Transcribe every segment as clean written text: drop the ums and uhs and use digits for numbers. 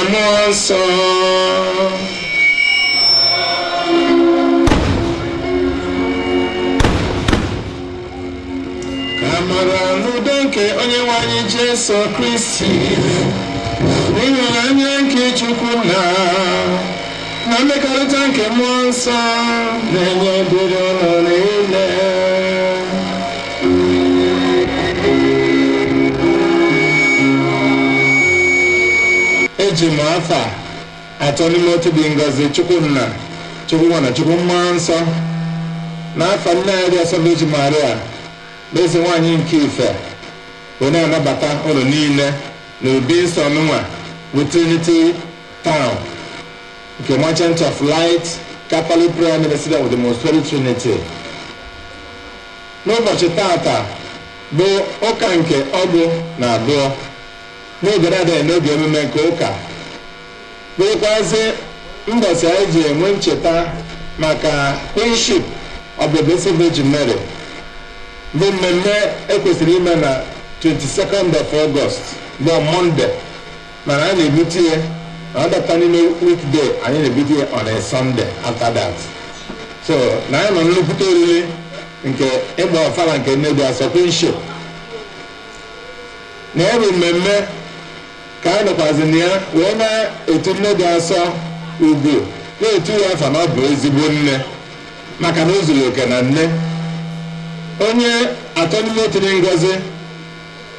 Mmụọ Nsọ. Ka amara n'udo nke Onye nwe anyị Jesu Kristi, n'ịhụnanya nke Chukwu na mmekọrịta nke Mmụọ Nsọ na-enye dịrị unu niile. Eji m afa atọ n'ime otu dị ngọzi, Chukwu Nna, Chukwu Nwa na Chukwu Mmụọ Nsọ, na afa nne anyị dị asọ, Virgin Maria na eze nwaanyị nke ife, wee na-anabata ụlọ niile n'obi nsọ nụnwa bụ Trinity Town nke Merchant of Light Catholic Prayer Ministry of the Most Holy Trinity. N'ụbọchị tata bụ ụka nke 12 n'oge na-adịghị n'oge emume nke ụka, bụrụkwazị mbọsị anyị ji enwe ncheta maka Queenship of the Blessed Virgin Mary, bụ mmemme ekwesịrị ime na 22nd of August, bụ Monday, mana anyị na-ebute ya na ọ data n'ime weekday. Anyị na-ebute ya on a Sunday after that. So na anyị nọ nnukwute oriri nke ịgba ọfala nke nne dị asọ, Queenship, na ya bụ mmemme ka anyị nọkwazi na ya wee na-etu nne dị asọ ugwu, na-etu ya afa na ọ bụ ezigbo nne, maka na o zuru oke na nne. Onye atọ n'ime otu dị ngọzi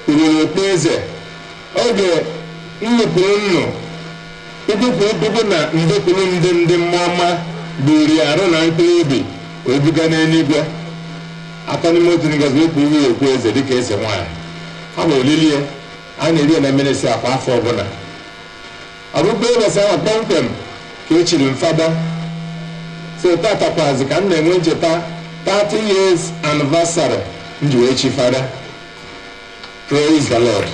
ruru okpu eze oge nnukwu nnu puku kwuru puku na nde kwuru nde ndị mmụọ ọma buru ya arụ na mkpụrụ obi wee buga n'eluigwe. Atọ n'ime otu dị ngọzi wee kpuru ya okpu eze dịka eze nwaanyị. Ọ bụ olili ya a na-eri ya na ministry akwa afọ ọbụla. Ọ bụkwa ụbọchị ahụ kpọmkwem ka e chiri m fada. So tatakwazi ka m na-enwe ncheta 30 years anniversary m ji wee chi fada. Praise the Lord.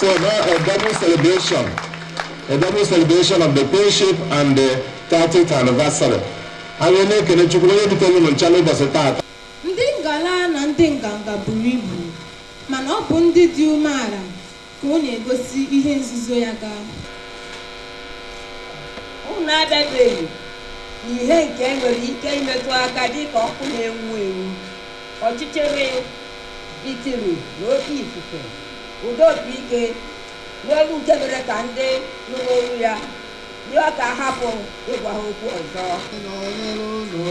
So now a double celebration, a double celebration of the queenship and the 30th anniversary. Anyị na-ekele Chukwu onye butere unu ncha n'ụbọchị tata. Ndị ngala na ndị nganga buru ibu, mana ọ bụ ndị dị umeala ka ọ na-egosi ihe nzuzo ya gaa. Unu abịabeghị n'ihe nke nwere ike imetụ aka dịka ọkụ na-enwu enwu, ọchịchịrị, itiri na oke ifufe, ụda opi ike n'olu nke mere ka ndị nụrụ olu ya rịọ ka a hapụ ịgwa ha okwu ọzọ. Nọnyere unu.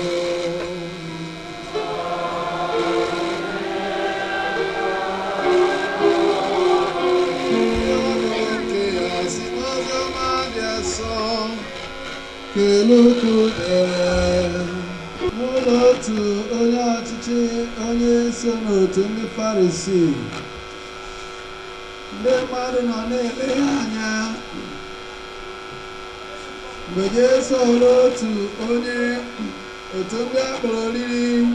Nke ya si n'oziọma dị asọ Kelukwu dere. N'ụlọ otu onye ọchịchị, onye so n'otu ndị Farisii, ndị mmadụ nọ na-ele ya anya. Mgbe Jesu hụrụ otu onye otu ndị akpọrọ oriri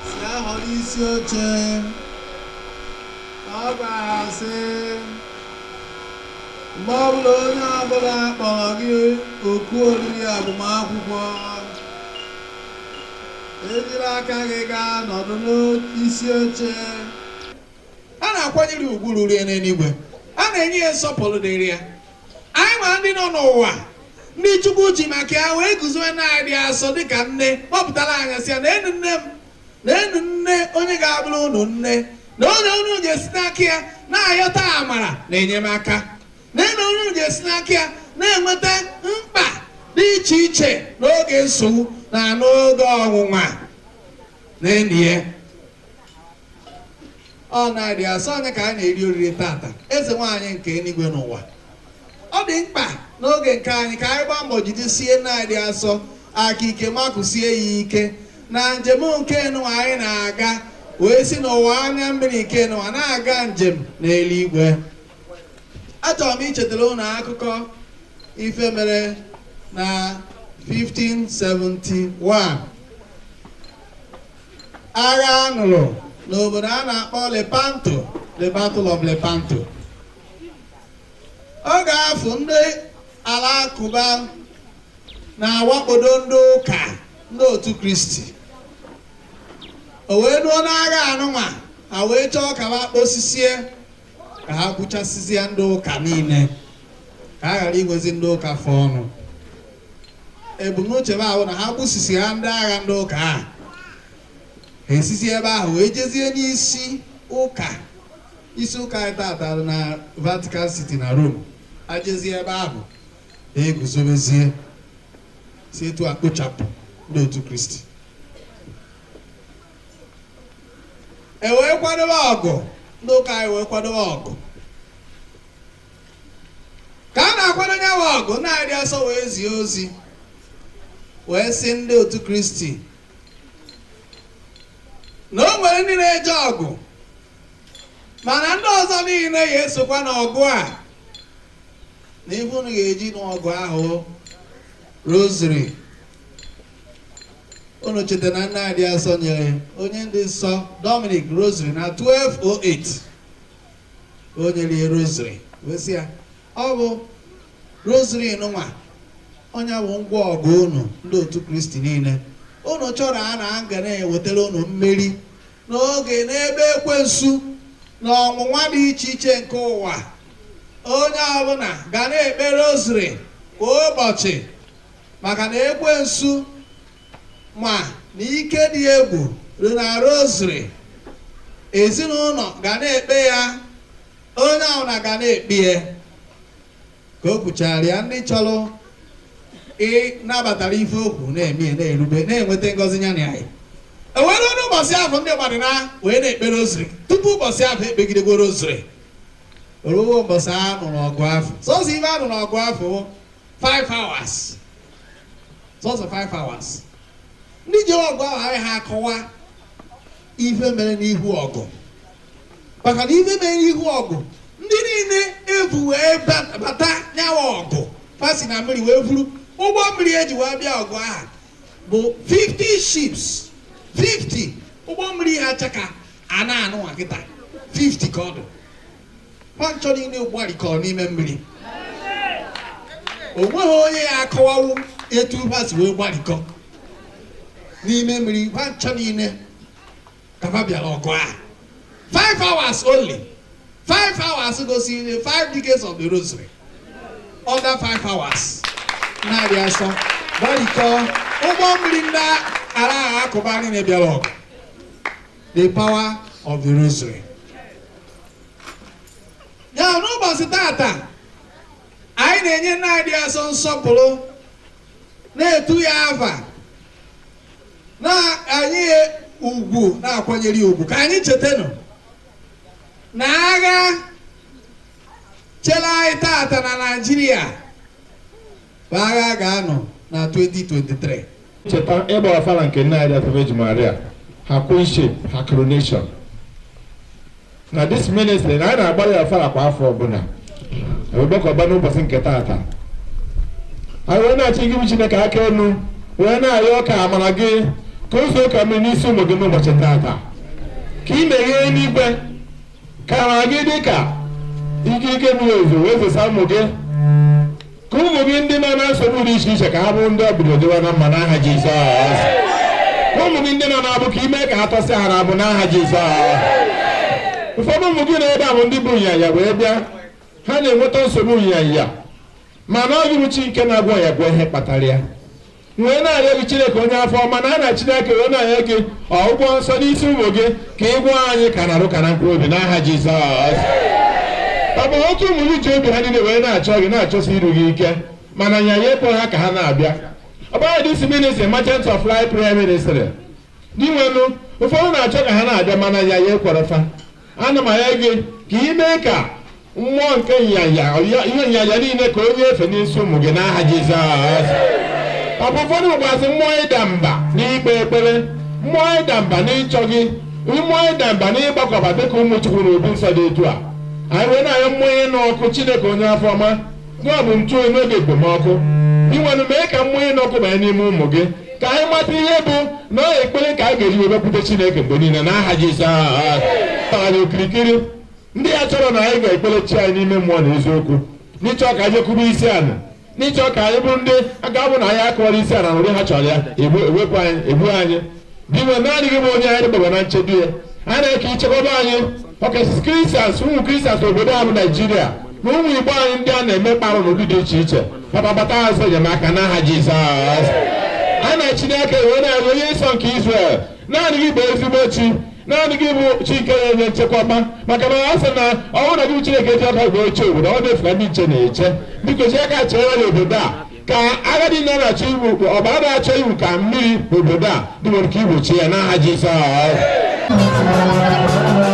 si ahọrọ isi oche, ọ gwara ha sị, "Mgbe ọbụla onye ọbụla kpọrọ gị oku oriri agbamakwụkwọ, ejiri aka gị gaa nọdụ n'isi oche." A na-akwanyere ya ugwu ruru ya n'eluigwe, a na-enye ya nsọpụrụ dịrị ya. Anyị ma ndị nọ n'ụwa, ndị Chukwu ji maka ya wee guzowe na-adị asọ dịka nne kpọpụtara anya, sị ya na enu nne m, na enu nne onye ga-abụrụ unu nne, na onye unu ga-esi n'aka ya na-ayọta amara na enyemaka, na enu onye unu ga-esi n'aka ya na-enweta mkpa dị iche iche n'oge nsogbu na n'oge ọnwụnwa na enyi ya. Ọ na-adị asọ anya ka a na-eri oriri tata, eze nwaanyị nke eluigwe n'ụwa. Ọ dị mkpa n'oge nke anyị ka anyị gbaa mbọ jidesie na-adị asọ aka ike, makụsie ya ike na njem nke nụwa anyị na-aga, wee si n'ụwa anya mmiri nke nụwa na-aga njem n'eluigwe. Achọrọ m ichetara unu akụkọ ife mere na 1571, agha a nụrụ n'obodo a na-akpọ Lepanto, the Battle of Lepanto. Oge afọ, ndị alakụba na-awakpodo ndị ụka, ndị otu Kristi. O wee nuo n'agha anụnwa, ha wee chọọ ka ha kposisie ka Ka ha gbuchasịzịa ndị ụka niile, ka a ghara inwezi ndị ụka fọ ọnụ. Ebumnuche m ahụ na ha gbusisi ha ndị agha ndị ụka a, ha esizi ebe ahụ wee jezie n'isi ụka. Isi ụka anyị tata dị na Vatican City na Rome. Ha jezie ebe ahụ, eguzobezie si etu a kpochapụ ndị otu Kristi. E wee kwadobe ọgụ, ndị ụka anyị wee kwadobe ọgụ. Ka a na-akwado nyawa ọgụ, na-adị asọ wee zie ozi wee sị ndị otu Kristi na o nwere ndị na-eje ọgụ, mana ndị ọzọ niile ya esokwa n'ọgụ a, na ife unu ga-eji n'ọgụ ahụ rosary. Unu cheta na nna adị asọ nyere onye ndị nsọ Dominic rosary na 1208. O nyere ya rosary wee sị ya, ọ bụ rosary nwa onye bụ ngwa ọgụ unu ndị otu Kristi niile. Unu chọrọ a na aga na-ewetara unu mmeri n'oge n'ebe ekwensu na ọnwụnwa dị iche iche nke ụwa. Onye ọbụla ga na-ekpe rosary kwa ụbọchị, maka na ekwensu ma na ike dị egwu dị na rosary. Ezinụlọ ga na-ekpe ya, onye ọbụla ga na-ekpe ya. Ka o kwuchara ya, ndị chọrọ ịnabatara ife okwu na-eme ya, na-erube, na-enweta ngọzi ya na ya. E were n'ụbọchị ahụ ndị mmadụ na wee na-ekpe rosary. Tupu ụbọchị ahụ ekpegidegwo rosary, ruo ụbọchị a nụrụ ọgụ afọ. Sọsọ ife a nụrụ ọgụ afọ 5 hours, sọsọ 5 hours. Ndị ji ọgụ ahụ anyị ha akọwa ife mere n'ihu ọgụ, maka na ife mere n'ihu ọgụ, ndị niile ebu wee bata nyawa ọgụ fasi na mmiri wee buru ụgbọ mmiri eji wee bịa ọgụ ahụ bụ 50 ships, 50 ụgbọ mmiri ha chaka a na-anụ nwa kịta 50 ka ọ dị. Panchọ niile gbarikọrọ n'ime mmiri. O nweghị onye ya akọwawu etu ha si wee gbarikọ n'ime mmiri. Panchọ niile ka ha bịara ọgụ ahụ 5 hours only. 5 hours gosiri 5 decades of the rosary under 5 hours. Na-adị asọ gbarikọ ụgbọ mmiri ndị ala agha akụba niile bịara ọgụ. The power of the rosary. Ya n'ụbọchị tata anyị na-enye nna dị asọ nsọpụrụ, na-etu ya afa, na anyị ugwu, na-akwanyere ya ugwu. Ka anyị chetanụ na agha chere anyị tata na Naịjirịa bụ agha ga-anọ na 2023. Cheta ịgba ọfala nke nne anyị Virgin Maria, her queenship, her coronation na this ministry na anyị na-agbara ya ọfala kwa afọ ọbụla egbekọba. N'ụbọchị nke taata, anyị wee na-achọ gị bụ Chineke aka elu, wee na-arịọ ka amara gị ka ụzọ ụka mmiri n'isi ụmụ gị n'ụbọchị taata, ka ị meghee n'igwe, ka amara gị dị ka ike ike mmiri ozuzo wee zosa ụmụ gị, ka ụmụ gị ndị nọ na nsogbu dị iche iche ka ha bụrụ ndị obodo dịwa na mma n'aha Jizọs, ka ụmụ gị ndị nọ n'abụ ka ime ka ha tọsịa ha n'abụ n'aha Jizọs. Ụfọdụ ụmụ gị na-ebe a bụ ndị bụ ịnyanya wee bịa, ha na-enweta nsogbu ịnyanya, mana ọ gị chi nke na-agwọ ya gwọ ihe kpatara ya. Wee na-arịọ gị, Chineke onye afọ ọma, na a na Chineke wee na-arịọ gị ọgwụgwọ nsọ n'isi ụmụ gị, ka ị gwọọ anyị ka na-arụ ka na mkpụrụ obi n'aha Jizọs. Ọ bụ otu ụmụ gị ji obi ha niile wee na-achọ gị, na-achọsi iru gị ike, mana nya ya ekwe ha ka ha na-abịa. Ọ bụghị this ministry, Merchant of Life Prayer Ministry dị nwenu, ụfọdụ na-achọ ka ha na-abịa, mana ya ya ekwere fa. Ana m anya gị ka ị mee ka mmụọ nke nyanya, ihe nyanya niile, ka onye efe n'isi ụmụ gị n'aha Jizọs. Ọ bụ ụfọdụ nwekwazị mmụọ ịda mba n'ikpe ekpere, mmụọ ịda mba n'ịchọ gị, mmụọ ịda mba n'ịgbakọba dịka ụmụ Chukwu na obi nsọ dị etu a. Anyị wee na-arịọ mmụọ ịnụ ọkụ. Chineke onye afọ ọma, gị ọ bụ ntụ oyi n'oge ekpomọkụ inwenụ, mee ka mmụọ ịnụ ọkụ banye n'ime ụmụ gị, ka anyị mata ihe bụ na ọ ekpere ka anyị ga-eji wee bịakwute Chineke mgbe niile n'aha Jizọs. Anyị okirikiri ndị ya chọrọ na anyị ga-ekpere chi anyị n'ime mmụọ na eziokwu, n'ịchọ ka anyị jekwube isi ala, n'ịchọ ka anyị bụrụ ndị a ga-abụ na anyị akụwara isi ala na ụdị ha chọrọ ya, ewepụ anyị, egbu anyị. Dị nwe naanị gị bụ onye anyị gbaba na nchedo ya. Anyị na-eke ichekwaba anyị. Ọkachasị Christians, ụmụ Christians obodo a bụ Naijiria na ụmụ Igbo anyị ndị a na-emekparụ n'ụdị dị iche iche. Papa, gbata azụ enyemaka n'aha Jizọs. A na Chineke wee na-arịọ onye nsọ nke Israel, naanị gị bụ ezigbo chi, naanị gị bụ chi nke na-enye nchekwaba, maka na ọ sị na ọ bụrụ na gị bụ Chineke ji aka gị oche obodo, ọ na-efu ka ndị nche na-eche. Biko ji aka chere ya obodo a, ka agadi nọ na-achọ iwu, ọbara na-achọ iwu ka mmiri obodo a dị nwere ike igbochi ya n'aha Jizọs. Thank you.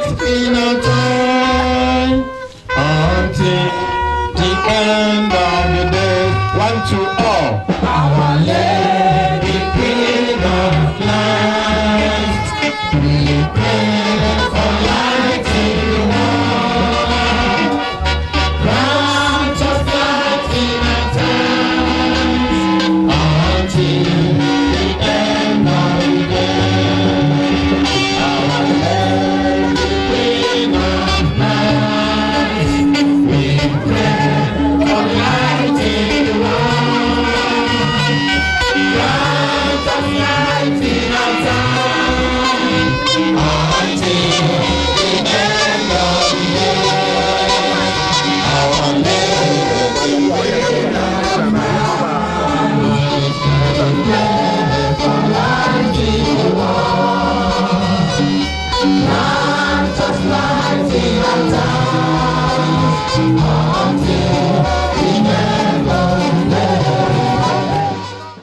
in our time until the end.